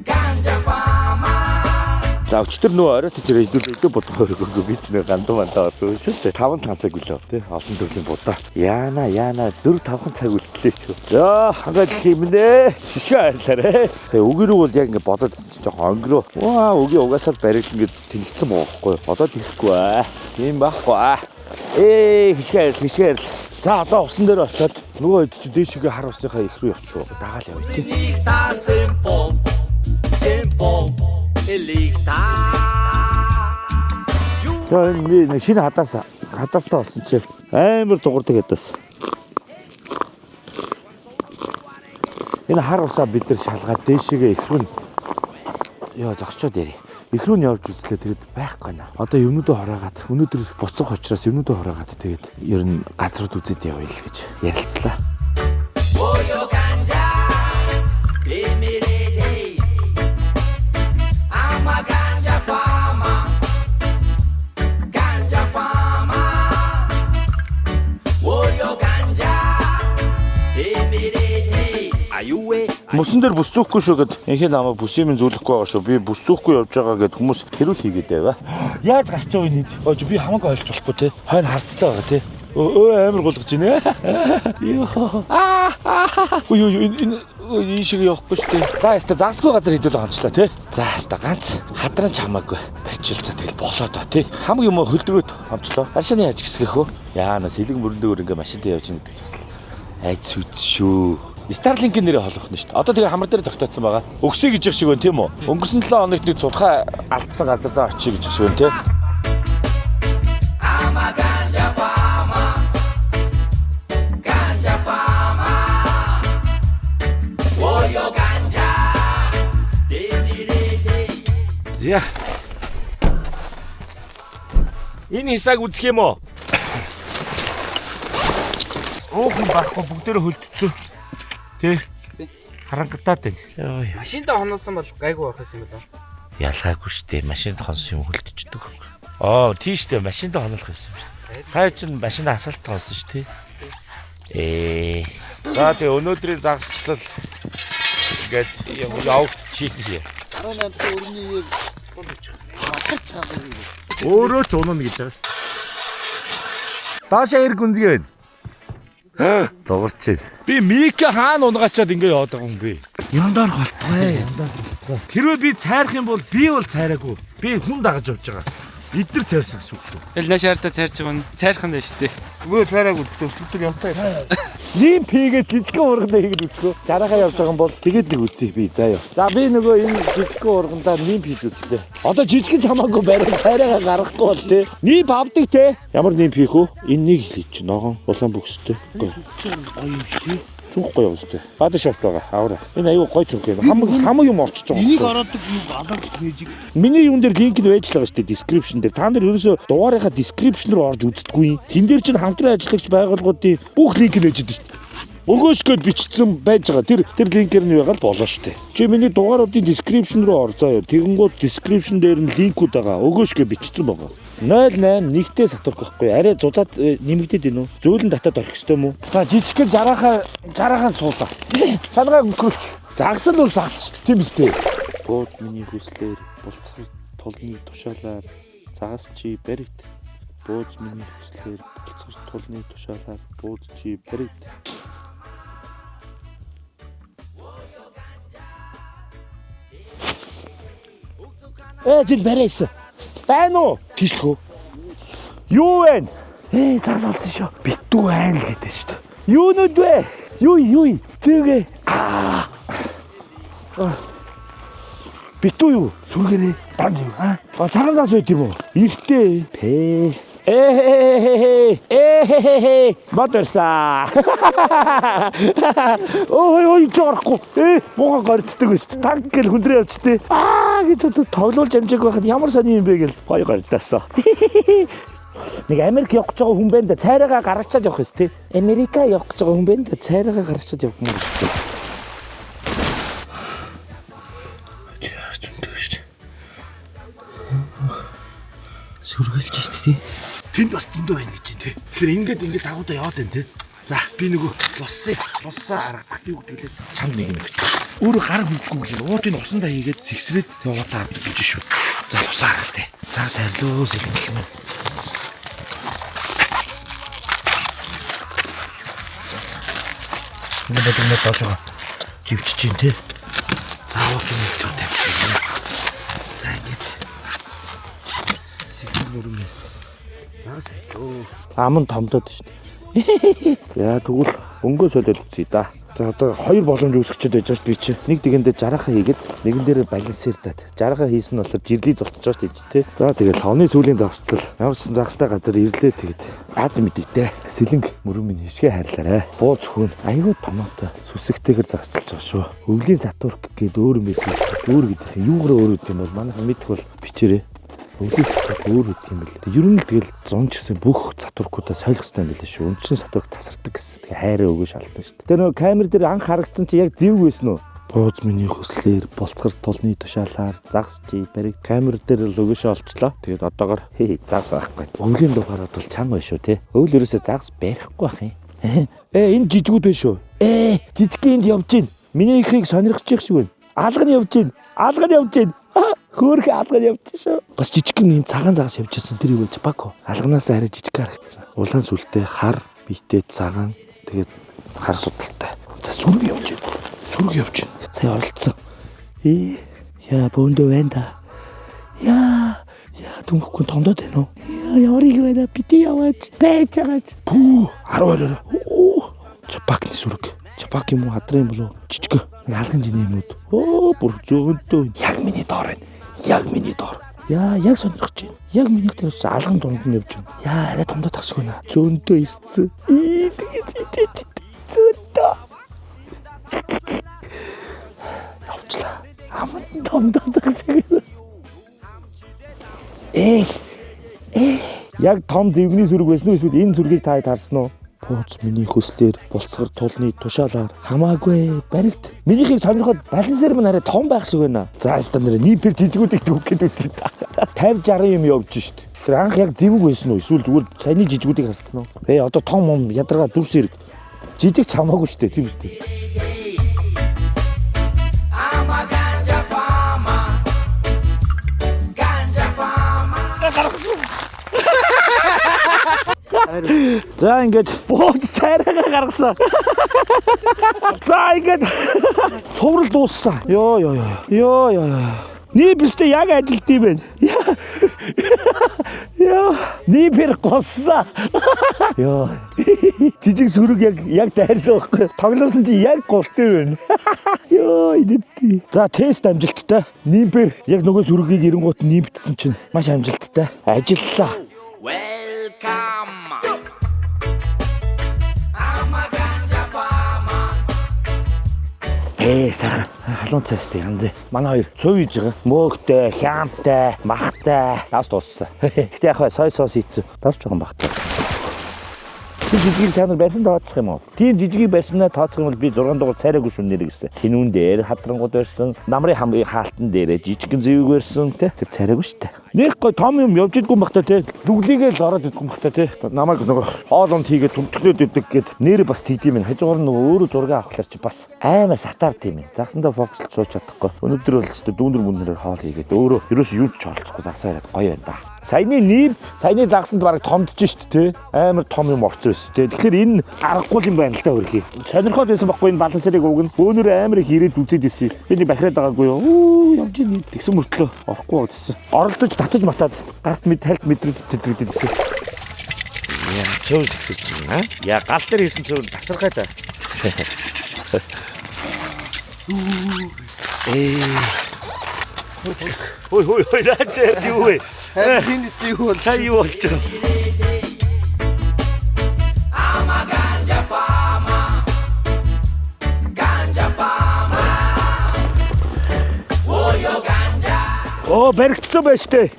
Ganja farmer. За, өчтөр нөгөө орой тийчээр идвэл өдөө бодох өргөнгөө би ч нэг гандан мандаа орсон шүү дээ. 5 тансаг үлээ тий. Олон төрлийн будаа. Яана яана 4 5 цаг үлдлээ шүү. За, хангаа дэлхий юм нэ. Шишгэ хайрлаарэ. Тэгээ өгөрөө бол яг ингэ бодоод ирсэн чинь жоохон өнгөрөө. Ваа, өгийн угаасаа л бариг ингэ тэнэгцсэн байгаа байхгүй. Одоо тэхгүй аа. Тийм байхгүй аа. Ээ, хишгэ хайрл, хишгэ хайрл. За, одоо усан дээр очиод нөгөө хэд чи дээшгээ хар усныхаа их рүү явчих. Дагаал явъя тий. Elita simple, simple, elita. За, энэ би нэг шинэ хадаас хадаастай болсон чи амар дугуурдаг хадаас. Энэ хар усаа бид нар шалгаад дээшээгээ их рүү ёо зогсчод яри. Их рүү нь явж үзлээ, тэгээд байхгүй наа. Одоо юмнуудаа хороогаад, өнөөдөр буцах учраас юмнуудаа хороогаад, тэгээд ер нь газрууд үзээд явъя л гэж ярилцлаа. Oyo ganja, Emirede. I'm a ganja farmer, ganja farmer. Oyo ganja, Emirede. Ayuwe. Мөсөн дээр бүс зүүхгүй шүү гэд инхээ намайг бүс юм зүүлэхгүй байгаа шүү. Би бүс зүүхгүй явж байгаа гэд хүмүүс хэрүүл хийгээд байва. Яаж гарч байгаа юм хэд? Ой, би хамаагүй ойлж болохгүй те. Хойно харцтай байгаа те. Өө, амар гулгаж байна. Йоо. Аа. Үй үй, энэ энэ шиг явахгүй шүү дээ. За, яста загасгүй газар хэдүүлээ хончлоо те. За, яста ганц хадран ч хамаагүй барьчил, за, тэгэл болоо доо те. Хамаг юм хөлдрөөд хончлоо. Аршааны яаж гисгэх вэ? Яана сэлэг мөрөндөөр ингээ машин дээр явж байгаа гэдэг ч бас айц үз шүү. Starlink-ийн нэрээ холбох нь шүү дээ. Одоо тэгээ хамар дээр тогтооцсон байгаа. Өгсөй гэж шиг байна тийм үү? Өнгөрсөн 7 хоногт нэг цулхаа алдсан газар дээр очие гэж шиг байна тийм. I'm a ganja farmer, ganja farmer. Oyo ganja, Emirede. За. Энэ хисаг үзэх юм уу? Уух юм байхгүй, бүгдээрээ хөлдсөн. Тэ. Харангатаад байна. Йоо. Машиндаа хоноосон бол гайгүй байх юм болоо. Ялгаагүй шүү дээ. Машинд хонсон юм хөлдөждөг байхгүй. Аа, тийш дээ. Машинд хонолох байсан юм шүү. Та чинь машина асаалт хонсон шүү дээ. Ээ. За, тэгээ өнөөдрийн загасчлал ингээд юм явагдчихъя. 18 дахь өрний матарч гардаг. Өөрөө ч унана гэж байгаа шүү. Даашаа эр гүнзгий байна. Дугарч байна. Би Мика хаана унгаачаад ингэ яваад байгаа юм бэ? Яндаарх болтугай. Яндаарх болтугай. Хэрвээ би цайрах юм бол би бол цайраагүй. Би хүн дагаж явж байгаа. Эднэр цайрсан гэсэн үг шүү. Эл наашаарда цайрж байгаа нь цайрхан байж тээ. Өө, цайраагүй өчигдөр явтаа. Ийм пигээ жижигхэн ургандаа хийгээд үзэхөө. Жарахаа явж байгаа юм бол тэгээд нэг үзье би заа юу. За, би нөгөө энэ жижигхэн ургандаа нимп хийж үзлээ. Одоо жижигхэн ч хамаагүй барин цайраагаа гаргахгүй бол те. Нимп авдаг те. Ямар нимп хийх вэ? Энэ нэг хийж ногоон улаан бөгстэй. Гоё юм шиг те. Цүнх гоё юм шүү. Body shop байгаа. Аваа. Энэ аюу гоё цүнх юм. Хамаг хамаг юм орчиж байгаа. Энийг ороодог юм алаач нээж. Миний юун дээр линк нь байж л байгаа шүү дээ, description дээр. Та нар ерөөсөө дугаарынхаа description руу орж үздэггүй. Тэн дээр чинь хамтран ажиллагч байгууллагуудын бүх линк нь байж байгаа шүү дээ. Өгөөш гээд бичсэн байж байгаа. Тэр линкээр нь байгаа л болоо шүү дээ. Чи миний дугааруудын description руу ор заа юу. Тэгэнгүүт description дээр нь линкүүд байгаа. Өгөөш гээд бичсэн байгаа. 08 нэгтээ сатурк байхгүй. Арай зузаад нэмэгдээд байна уу? Зөөлөн татаад орхих ёстой юм уу? За, жижигхэн жараахаа жараахаа суулаа. Шалгаа өнгөрүүлч. Загас нь бол загас шүү дээ. Тийм биз дээ. Бууд миний хүслээр булцгар тулны тушаалаар загас чи баригд. Бууз миний хүслээр болцгор тулны тушаалаар бууз чи баригд. Тэнд барайсан. Байна уу? Тийшлэх үү? Юу вэ? Загас олсон шүү. Битүү байна л гэдэг шүү дээ. Юунууд вэ? Юу? Зэвгээ. Аа. Битүү юу? Сүргэрээ. Дан зэв. Аа. Цагаан заас байт юм уу? Эртээ. Пэ. Э. Модерса. Ой, жорхгүй. Муухан горддаг шүү дээ. Танк гэл хүндрээ явчтээ. Аа гэж одоо тоглоулж амжааг байхад ямар сони юм бэ гэл гоё гордоосоо. Нэг Америк явах гэж байгаа хүн байна да. Цайраагаа гаргачаад явах юм тий. Америка явах гэж байгаа хүн байна да. Цайраагаа гаргачаад явах юм шүү дээ. Сүргэлж шүү дээ. Тэнд бас дэндүү байна гэж чинь тий. Тэгэхээр ингээд дагуудаа яваад байна тий. За би нөгөө луссаа харагдах юу гэдэг лээ. Чамд нэг юм өгч. Өөрөө гар хүрдэхгүй гэж уутын усандаа хийгээд сэгсрээд тэгээ уутаа авдаг гэж шүү. За лусаа харгалтай. За сайрлуу сэлэн гэх юм. Ингээд бодлоо доошоо живчиж чинь тий. За уутын нэг төр тавьчих. За ингээд сэгсэр нүрмэ. За сайрлуу. Ам нь томдоод шүү дээ. За тэгвэл өнгөө солиод үзье да. За одоо хоёр боломж үүсгэчихэд байж байгаа шүү дээ би чинь. Нэг дэгэндээ жарахаа хийгээд нэгэн дээр балансердаад. Жарахаа хийсэн нь болохоор жирлий золтож байгаа шүү дээ тий. За тэгэл оны сүүлийн загасчлал. Ямар ч сан загастай газар ирлээ тэгээд. Аз мэдээтэй. Сэлэнг мөрөн минь хишгэ хайрлаарай. Буу зөвхөн айгүй томоотой сүсэгтэйгэр загасчилж байгаа шүү. Өвлийн сатурк гээд өөр юм байдаг. Өөр гэдэг юм. Юугаар өөр гэдэг юм бол манайхан мэдэх бол бичээрэй. Өвлийн сатурк өөр гэдэг юм бэл. Ер нь л тэгэл зун ч гэсэн бүх сатуркуудаа солих хэрэгтэй юм билээ шүү. Үндсэн сатурк тасардаг гэсэн. Тэгээ хайраа өгөө шалтан шүү. Тэр нөгөө камер дээр анх харагдсан чи яг зэвг байсан уу? Бууз миний хүслээр болцгор тулны тушаалаар загас чи бариг камер дээр л өгөөшөө олчлоо. Тэгээд одоогор загас байхгүй. Өвлийн дугаарууд бол чанга байна шүү те. Өвөл ерөөсөө загас барихгүй байх юм. Энэ жижигүүд байна шүү. Жижиг энд явж гин. Миний ихийг сонирхож их шиг байна. Алга нь явж гин. Алга нь явж гин. Хөөх алга нь явж шүү. Бас жижигхэн ийм цагаан загас явж байсан. Тэр юу вэ? Чапако. Алганаас арай жижиг харагдсан. Улаан сүлтэй хар, биетэй цагаан. Тэгээд хар судалтай. За сүрэг явж байна. Сүрэг явж байна. Сая оролцсон. Яа бөөндөө байна да. Яа дүнхэхгүй томдоод байна уу? Яа ямар их байна. Бити яваач. Байж байгаач. Пүү 10 20. Чапакны сүрэг. Чапак юм уу хадрын юм болов уу? Жижиг. Алган жиний юмнууд. Бүр зөөнтөө. Яг миний доор байна. Яг миний доор. Яа, яг сонирхож байна. Яг миний дээр очиж алган дунд нь явж байна. Яа, арай томдоод тах шиг байна. Зөөнтөө ирсэн. Тэгээд зөөнтөө. Явчлаа. Аманд томдоод тах шиг байна. Яг том зэвгний сүрэг байсан уу эсвэл энэ сүргийг та хэд харсан уу? Бууз миний хүслээр болцгор тулны тушаалаар хамаагүй баригд. Минийхийг сонирхоод балансер мань арай том байх шиг байна. За яста нэр нипер жижигүүдийг төвөх гэдэг үү та. 50 60 юм явж шít. Тэр анх яг зэвэг байсан уу эсвэл зүгээр саяны жижигүүдийг харсан уу? Одоо том юм ядаргаа дүрс хэрэг. Жижиг ч хамаагүй шүү дээ тийм үү? За ингээд бууз цайраагаа гаргасан. За ингээд цуврал дууссан. Йоо. Нипстэй яг ажилт юм байна. Йоо, нипер голсон. Йоо. Жижиг сүрэг яг дайрсан байхгүй. Тоглосон чи яг голтой байна. Йоо, идэдтэй. За тест амжилттай. Нимпер яг нөгөө сүргийг эренгуут нимптсэн чинь маш амжилттай. Ажиллалаа. Welcome. I'm a ganja farmer. Сайхан халуун цайстай янз. Манай хоёр цув хийж байгаа. Мөөгтэй, хямтай, махтай. Тас дууссан. Гэтэ яг хаа сой соус хийцэн. Тас жоохон багтай. Тэр жижигийг та нар барьсан тооцох юм уу? Тийм жижигийг барьснаа тооцох юм бол би 6 дугаар цайраагүй шүн нэрэ гэсэн. Хинүүн дээр хадрангууд барьсан, намрын хамгийн хаалтан дээрээ жижигэн зэвэг барьсан те. Тэр цайраагүй шүү дээ. Нэг гой том юм явж идэггүй юм бах та те. Нүглийгээ л ороод идэггүй юм бах та те. Намайг нөгөө хоол унд хийгээд түмтгэлээд идэг гэд нэр бас тэгдэм юм. Хажуугаар нь нөгөө өөрөө зураг авахлаар чи бас амар сатаар тийм юм. Загсандаа фокуслж сууж чадахгүй. Өнөөдөр бол өстө дүүнер мүнэрээр хоол хийгээд өөрөө ерөөсөө юу ч оролцохгүй загсаа яриад гоё байна да. Саяны нийм, саяны загсанд бараг томдож шít те. Амар том юм орцсон байсан те. Тэгэхээр энэ аргагүй юм байна л да хөрхий. Сонирхоод байсан байхгүй энэ балансерыг уг нь. Бөөнөр амар их ирээд үзээд исэн. Би нэг бахираад байгаагүй юу. Үу явж ийн тэгсэн мөртлөө орохгүй байгаад байсан. Оролдож татаж матаад гарт мэд тальт мэдрэгд тэтгэдэг байсан. Яа, цөв згсэж байна. Яа, гал дээр хийсэн цөв тасархай та. Ээ. Хой хой хой наач юу вэ? Харин хинэс юу бол Сая юу болж байгаа? Оо, баригдсан байж тээ.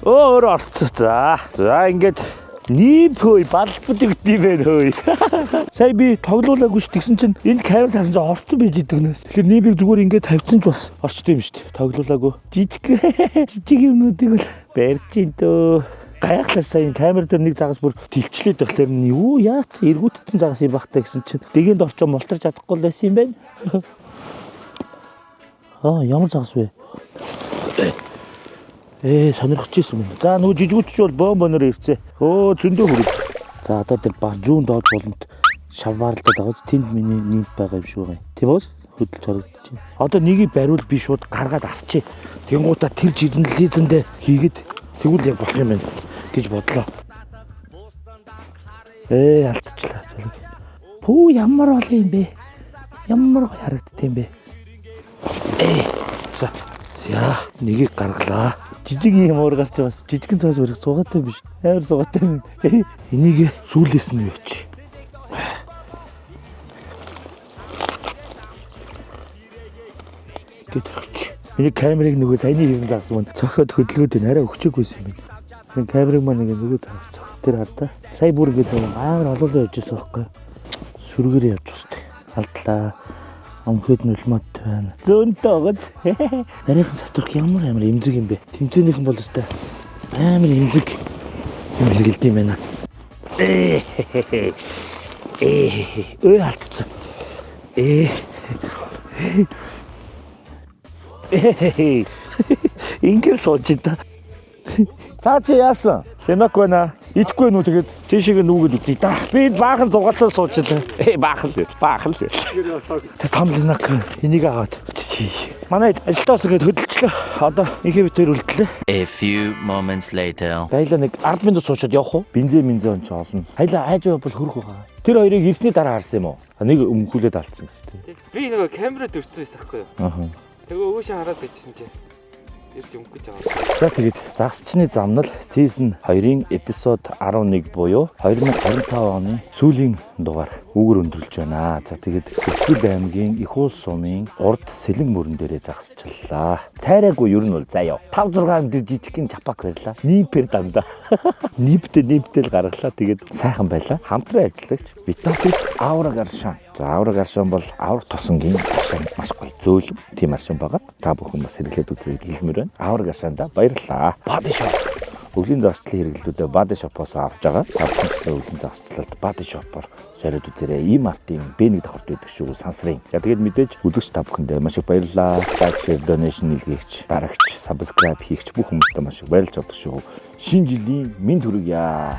Оо, өөр орцсон. За. За, ингээд нийп хөөе балбад өгд юм байна хөөе. Сая би тоглоулаагүй ш тэгсэн чинь энэ камер тавьсан чинь орцсон байж идэг нээс. Тэгэхээр нийпийг зүгээр ингээд тавьсан ч бас орчтой юм шүү дээ. Тоглоулаагүй. Жижиг жижиг юмнуудыг бол барьж ин дөө. Гайхлаар сая энэ камер дээр нэг загас бүр тэлчлээд байхлаар нь юу яац эргүүтсэн загас юм бахтай гэсэн чинь дэгэнд орчоо мултарч чадахгүй л байсан юм байна. Аа ямар загас вэ? Сонирхож ирсэн юм. За нөгөө жижигүүч ч бол бөөн бөөнөр ирцээ. Өө зөндөө хүрэг. За одоо тэр зүүн доод буланд шаваарлаад байгаа биз? Тэнд миний нимп байгаа юм шиг байгаа юм. Тийм үү? Хөдөлж харагдаж байна. Одоо нэгийг бариул би шууд гаргаад авчи. Тэнгуудаа тэр жирнэлизэндээ хийгээд тэгвэл яг болох юм байна гэж бодлоо. Алдчихлаа зөлөг. Пүү ямар олон юм бэ? Ямар гоё харагддаг юм бэ? За. За, нэгийг гаргалаа. Жижиг юм уур гарч бас жижигэн цаас өрөх зугаатай биш. Амар зугаатай юм. Энийг сүүлээс нь явчих. Гэт өгч. Миний камерыг нөгөө саяны хийсэн загас маань цохиод хөдөлгөөд байна. Арай өгчөөгүйсэн юм байна. Энэ камерыг маань ингээ нөгөө загас цох. Тэр хар та. Сая бүр ингэ нөгөө амар олоолаа явж байсан байхгүй. Сүргээр явж бастай. Алдлаа. Өмхөд нүлмат байна. Зөөнтэй байгааз. Нарийнхан сатурх ямар амар эмзэг юм бэ? Тэмцээнийхэн бол өстой амар эмзэг юм хэрэгэлд юм байна. Өө алдсан. Ингээл сууж та. Та чи яасан? Тэнак байна. Идэхгүй нү тэгээд тийшээгээ нүгэд үзье да. Би энэ баахан зугаалцаа сууж илаа. Баахан л. Баахан л. Тэ том линак энийг аваад. Чи. Манай ажилтаас ингээд хөдөлчлөө. Одоо инхээ битэр үлдлээ. A few moments later. Баялаа нэг 10 минут суучаад явах уу? Бензин мензин он ч олно. Баялаа айж явбал хөрөх байгаа. Тэр хоёрыг ирсний дараа харсан юм уу? Нэг өмхүүлээд алдсан гэсэн тийм. Би нөгөө камерад өрцөн байсан байхгүй юу? Аа. Тэгээ өөшөө хараад байжсэн чи. Ирж өмгөх гэж байгаа. За тэгээд загасчны замнал season 2-ын эпизод 11 буюу 2025 оны сүүлийн дугаар үүгээр өндөрлж байна. За тэгээд Өцгөл аймгийн Их уул сумын урд сэлэн мөрөн дээрээ загасчлаа. Цайраагүй ер нь бол заяа. 5 6 дээр жижигхэн чапак барьлаа. Нимпэр дандаа. Нимптэй нимптэй л гаргалаа. Тэгээд сайхан байлаа. Хамтран ажиллагч Витафит Аура Гаршан. За Аура Гаршан бол авраг тосонгийн гаршан маш гоё зөөлөн тийм аршин байгаа. Та бүхэн бас хэрэглээд үзээрэй хэлмээр байна. Аура Гаршанда баярлалаа. Body Shop. Өвлийн загасчлалын хэрэглэлүүдээ Body Shop-оос авч байгаа. Та бүхэн ч гэсэн өвлийн загасчлалд Body Shop-оор сороод үзээрэй. Ийм артын B1 давхарт байдаг шүү сансрын. За тэгээд мэдээж үзэгч та бүхэндээ маш их баярлалаа. Like, share, donation илгээгч, дарагч, subscribe хийгч бүх хүмүүстээ маш их баярлж авдаг шүү. Шинэ жилийн мэнд хүргье.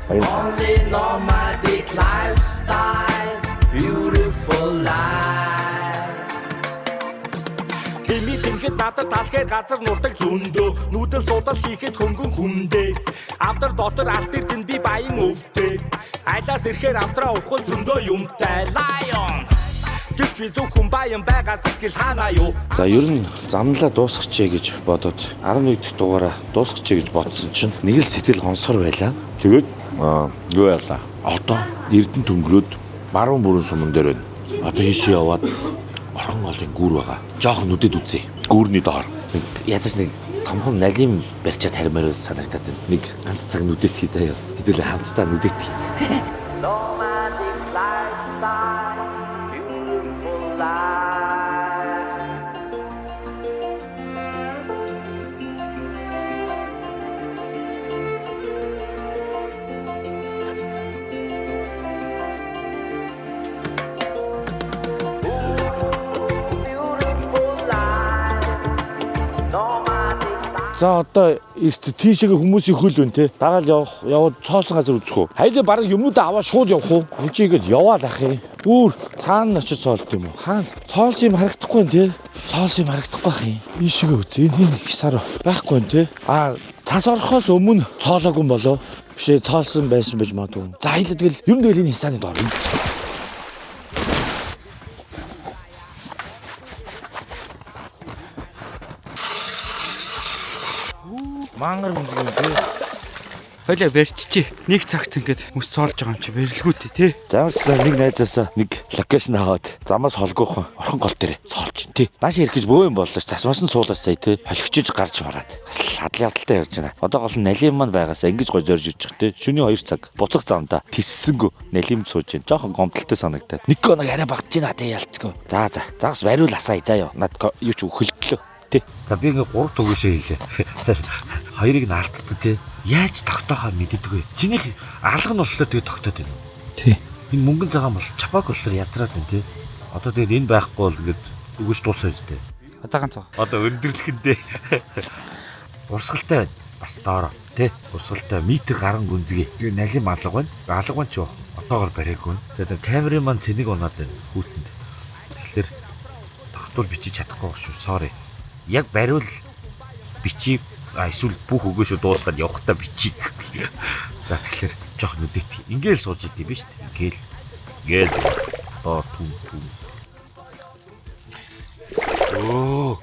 Баярлалаа. Only nomadic lifestyle, beautiful life. Хими тэнхэд надад талхаар газар нутаг зөндөө нүдэн судал хийхэд хөнгөн хүндээ авдар дотор алт эрдэн би баян өвдөө айлаас ирэхээр авдраа ухал зөндөө юмтай lion Гэвч би зөвхөн баян байгаа сэтгэл ханаа юу За ер нь замналаа дуусгачихъя гэж бодоод 11 дахь дугаараа дуусгачихъя гэж бодсон чинь нэг л сэтгэл гонсгор байлаа. Тэгээд юу яалаа. Одоо Эрдэнэ төнгөрөөд баруун бүрэн суман дээр байна. Одоо хийшээ яваад орхон голын гүр байгаа. Жохон нүдэд үзье. Гүүрний доор. Нэг ядаж нэг томхон налим барьчаад харимаар санагдаад байна. Нэг ганц цаг нүдэт хий заяа. Хэдүүлээ хамтдаа нүдэт хий. Nomadic lifestyle, beautiful life. Ooh, beautiful life, nomadic life. За одоо ирц тийшээгээ хүмүүсийн хөл байна те. Дагаал явах яваад цоосон газар үзэх үү. Хайлаа бараг юмнуудаа аваад шууд явах уу? Энд чи ингээд яваал ах юм. Үүр цаана очиж цоолд юм уу? Хаана? Цоолсон юм харагдахгүй байна те. Цоолсон юм харагдахгүй байх юм. Ийшээгээ үз. Энэ хин их сар байхгүй байна те. А цас орохоос өмнө цоолоогүй юм болов? Биш ээ цоолсон байсан байж магадгүй. За хайлаа тэгэл юм тэгэл энэ хисааны доор юм. Мангар гүнзгий юм те. Хойлоо барьчихжээ. Нэг цагт ингээд мөс цоолж байгаа юм чи барилгүй тий, тий. Замарчсан нэг найзаасаа нэг location аваад замаас холгоохон орхон гол дээр цоолж чинь тий. Нааш ирэх гэж бөө юм боллоо ш. Засмаас нь суулаас сая тий. Холигчиж гарч мараад. Бас хадал явдалтай явж байна. Одоо гол нь налим маань байгаасаа ингэж гой зорж ирж байгаа тий. Шөнийн 2 цаг буцах замдаа тисэсэнгүү налимд сууж чинь. Жохон гомдолтой санагдаад. Нэг хоног арай багтж байна тий ялцгүй. За за. Загас бариул асаа заа ёо. Над юу ч өхөлдлөө. Тий. За би ингээ 3 төгөөшөө хийлээ. Хоёрыг нь алдцсан тий. Яаж тогтоохоо мэддэггүй. Чинийх алга нь болохоор тэгээ тогтоод байна. Тий. Энэ мөнгөн цагаан бол чапак болохоор язраад байна тий. Одоо тэгээд энэ байхгүй бол ингээд өгөж дуусаа үстэй. Одоо ганц байгаа. Одоо өндөрлөхдөө урсгалтай байна. Бас доороо тий. Урсгалтай метр гарan гүнзгий. Тэгээ налим алга байна. Алга байна ч яах. Одоогор бариагүй. Тэгээд камерын маань цэник унаад байна хүүтэнд. Тэгэхээр тогтвол бичиж чадахгүй шүү. Sorry. Яг бариул бичиж эсвэл бүх өгөөшөө дуулахад явахдаа бичиж. За тэгэхээр жоох нүдэт. Ингээл сууж идэв биш үү? Ингээл. Ингээл доор түн түн. Өө.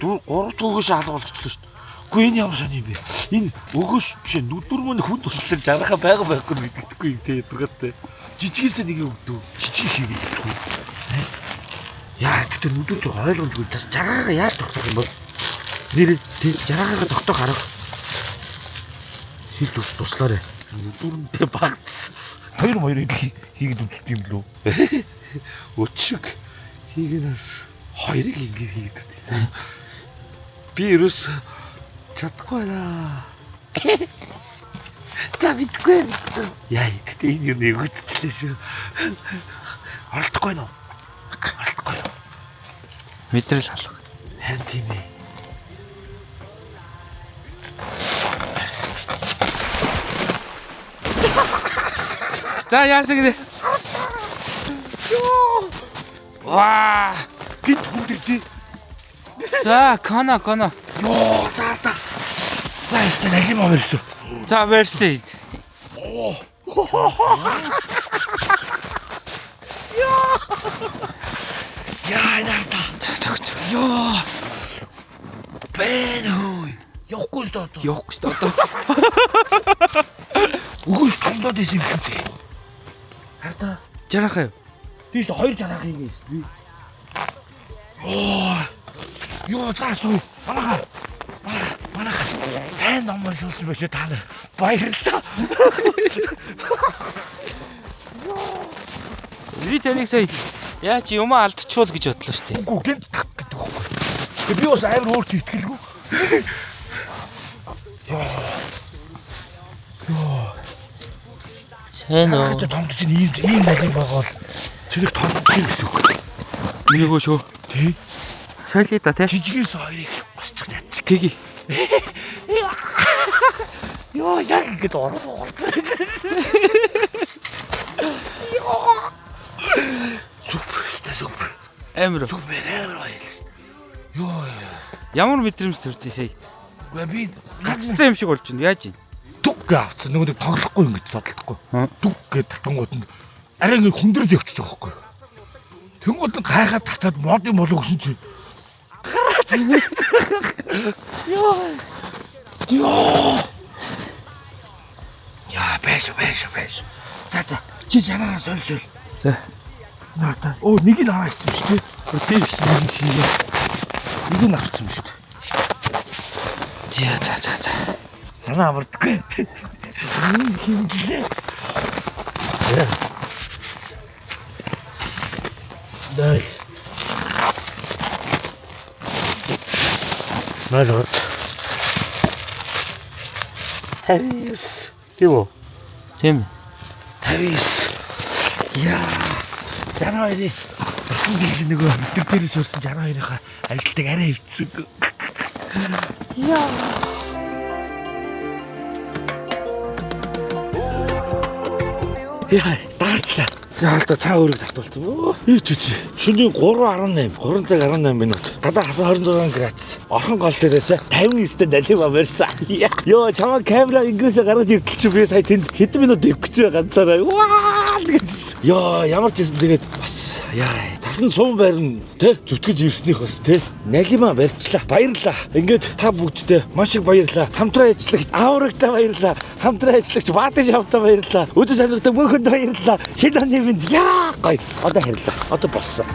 Дүү гурав төгөөш алга болгочлоо шүү дээ. Үгүй энэ ямар сони юм бэ? Энэ өгөөш биш ээ нүдүр мөн хүнд болохоор жаргахаа байгаа байхгүй мэддэхгүй юм те ядгатай. Жижигээсээ нэг өгдөө. Жижиг хийгээд өгдөө. Яа гэтэр нүдүр жоо ойлгомжгүй. Жаргахаа яаж тогтоох юм бол? Нэр тий жаргахаа тогтоох арга хэл туслаарэ. Нүдүрэндээ багц. Хоёр хоёрыг хийгээд үздэг юм лүү. Өчиг хийгэнээс хоёрыг ингэж хийгээд үзсэн. Би ерөөс чадахгүй байна. За мэдгүй. Яа гэтээ энэ юу нэг үзчихлээ шүү. Оролдохгүй нөө. Оролдохгүй. Мэдрэл халах. Харин тийм ээ. За яасан гэдэг. Йоо. Ваа. Гинт хүндэрдээ. За, кона кона. Йоо, за за. За ястаа налим авирсэн. За верси. Яа, наата. Йоо. Бэн хөөе. Явахгүй шүү дээ одоо. Явахгүй шүү дээ одоо. Өгөөш томдоод байсан юм шүү дээ. Хардаа. Жарахаа юу? Тийш хоёр жарах хийгээс би. Йоо. Йоо, заас үү. Манайха. Манайха. Манайха. Сайн ном уншуулсан байх шүү та нар. Баярлалаа. Би таныг сая яа чи юмаа алдчихвол гэж бодлоо шүү дээ. Үгүй гинт так гэдэг байхгүй. Тэгээ би бас амар өөртөө итгэлгүй. Сайн уу? Хаач томд чинь ийм ийм налим байгаа бол зэрэг томдчих гэсэн үг. Нөгөө шүү. Тий. Шалий да тий. Жижигээс хоёрыг босчих нацэг. Тгий. Йоо, яг ингэж орон орцсон. Супер, өстой супер. Амар. Супер амар баярлалаа. Йоо. Ямар мэдрэмж төрж сая? Үгүй би Гаццсан юм шиг болж байна. Яаж юм? дүг гэ авцсан. Нөгөө нэг тоглохгүй ингэж зодолдохгүй. Хм. Дүг гэ татангууд нь арай ингэ хүндрээд явчих жоох байхгүй. Тэнгууд нь гайхаад татаад мод юм болов гэсэн чи. Гараад Йоо. Йоо. Яа, байш байш байш. За за. Чи жаргаа соль соль. За. Наата. Оо, нэг нь аваа ицсэн шүү дээ. Тийм шүү. Нэг нь хийгээ. Нэг нь авцсан шүү дээ. За за за за. Санаа амардаггүй. Химжлээ. Нөл. 0. 59. Тийм үү? Тийм. 59. Яа. 62-ийн усан зэрэг нөгөө метр дээрээс өрсөн 62-ийнхаа ажилтныг арай хөвцсөн. Яа. Яа, даарчлаа. Яа л да цаа өрөг татуулсан. Өө, Ий тий. Шөнийн 3:18, 3 цаг 18 минут. Гадаа хасан 26 градус. Орхон гол дээрээс 59-тэй налима барьсан. Йоо, чамаа камера ингэсээ гаргаж иртэл чи би сая тэнд хэдэн минут дэвхчихээ ганцаараа. Ваа гэдсэн. Йоо, ямар ч байсан тэгээд бас яа, цасан сум барина тэ зүтгэж ирснийх бас тэ налима барьчлаа. Баярлаа. Ингээд та бүгдтэй маш их баярлаа. Хамтран ажиллагч Аврагтай баярлаа. Хамтран ажиллагч Баатар шавтай баярлаа. Өдөр санагтай мөнхөнд баярлаа. Шинэ оны минь яа гоё. Одоо харилцаа. Одоо болсон.